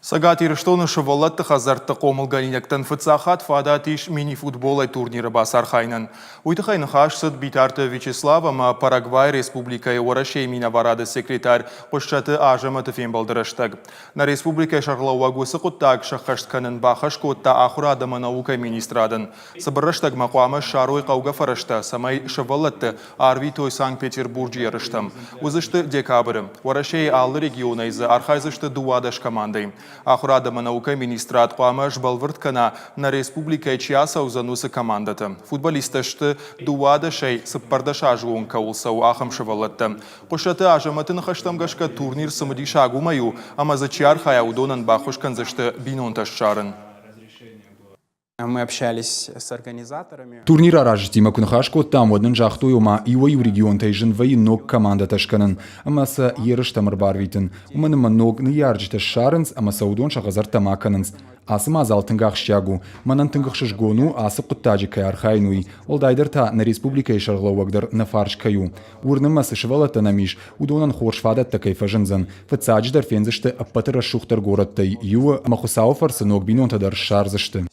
Цӕгат Ирыстоны сывӕллӕтты хӕдзӕртты хъомылгӕнинӕгтӕн фыццаг хатт фадат ис мини-футболӕй турниры бацархайынӕн. Уый тыххӕй ныхас цыд Битарты Вячеслав ӕмӕ Парагвайы Республикӕйы Уӕрӕсейы минӕварады секретарь Хъуыссӕты Азӕмӕты фембӕлды рӕстӕг. Нӕ республикӕйы сӕргълӕууӕг уыцы хъуыддаг сӕххӕст кӕнын бахӕс кодта ахуырад ӕмӕ наукӕйы министрадӕн. Цыбыр рӕстӕгмӕ хъуамӕ ссарой хъӕугӕ фӕрӕзтӕ, цӕмӕй сывӕллӕтты арвитой Санкт-Петербурджы ерыстӕм. Уыдзысты декабры. Уӕрӕсейы алы регионӕй дзы архайдзысты 12 командӕйы. Ахуырад ӕмӕ наукӕйы министрад хъуамӕ сбӕлвырд кӕна, нӕ республикӕйы чи ацӕудзӕн, уыцы командӕтӕ. Футболисттӕ сты, 12-ӕй 14 азы онг кӕуыл цӕуы, ахӕм сывӕллӕттӕ. Хъуысаты Азӕмӕты ныхӕстӕм гӕсгӕ турнир цымыдисаг уымӕй у, ӕмӕ дзы чи архайа, уыдонӕн баххуыс кӕндзысты бинонтӕ ссарын. Мы общались с организаторами. Турнир аразджытимӕ куы ныхас кодтам, уӕд нын загътой, ома иуӕй-иу регионтӕй зын вӕййы ног командӕтӕ скӕнын ӕмӕ сӕ ерыстӕм ӕрбарвитын, уымӕн ӕмӕ ног ныййарджытӕ ссарынц ӕмӕ сӕ уыдон сӕ хӕдзӕрттӕм акӕнынц. Ацы мадзал тынг ахсджиаг у. Мӕнӕн тынг ӕхсызгон у, ацы хъуыддаджы кӕй архайын, уый. Уӕлдайдӕр та нӕ республикӕйы сӕргълӕууӕг дӕр нӕ фарс кӕй у. Уырны мӕ, цы сывӕллӕттӕ нӕм ис, уыдонӕн хорз фадӕттӕ кӕй фӕзындзӕн. Фыццаджыдӕр фендзысты ӕппӕты рӕсугъддӕр горӕттӕй иуы ӕмӕ Хуыцауы фӕрцы ног бинонтӕ дӕр ссардзысты.